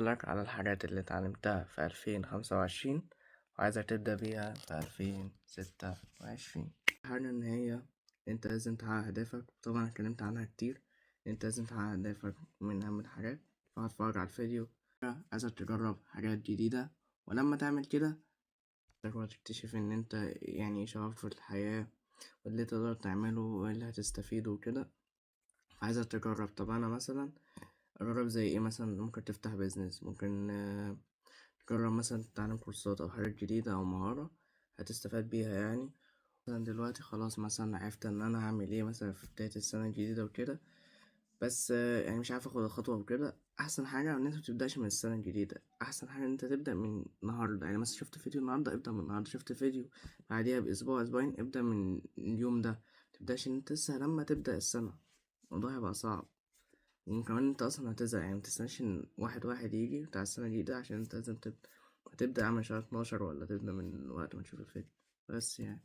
هقولك على الحاجات اللي اتعلمتها في 2025 وعايزك تبدأ بيها في 2026. حاجة إن هي أنت لازم تحقق أهدافك، طبعا اتكلمت عنها كتير. أنت لازم تحقق أهدافك من أهم الحاجات، فهتفرج على الفيديو. عايزك تجرب حاجات جديدة، ولما تعمل كده تقدر تكتشف إن أنت يعني شغوف في الحياة واللي تقدر تعمله واللي هتستفيده وكده. عايزك تجرب. طب أنا مثلا أجرب زي إيه؟ مثلا ممكن تفتح business، ممكن تجرب مثلا تتعلم كورسات أو حاجات جديدة أو مهارة هتستفاد بيها يعني. مثلا دلوقتي خلاص مثلا عرفت إن أنا هعمل إيه مثلا في بداية السنة الجديدة وكده، بس يعني مش عارف اخد الخطوة وكده. احسن حاجة ان انت متبدأش من السنة الجديدة، احسن حاجة ان انت تبدأ من النهاردة. يعني مثلا شفت فيديو النهاردة ابدأ من النهاردة، شفت فيديو بعديها باسبوع اسبوعين ابدأ من اليوم ده. متبدأش ان انت لسه لما تبدأ السنة، الموضوع هيبقى صعب، وكمان انت اصلا هتزهق. يعني متستناش ان واحد واحد يجي بتاع السنة الجديدة عشان انت لازم تبدأ. هتبدأ عامل شهر 12 ولا تبدأ من وقت ما تشوف الفيديو بس يعني.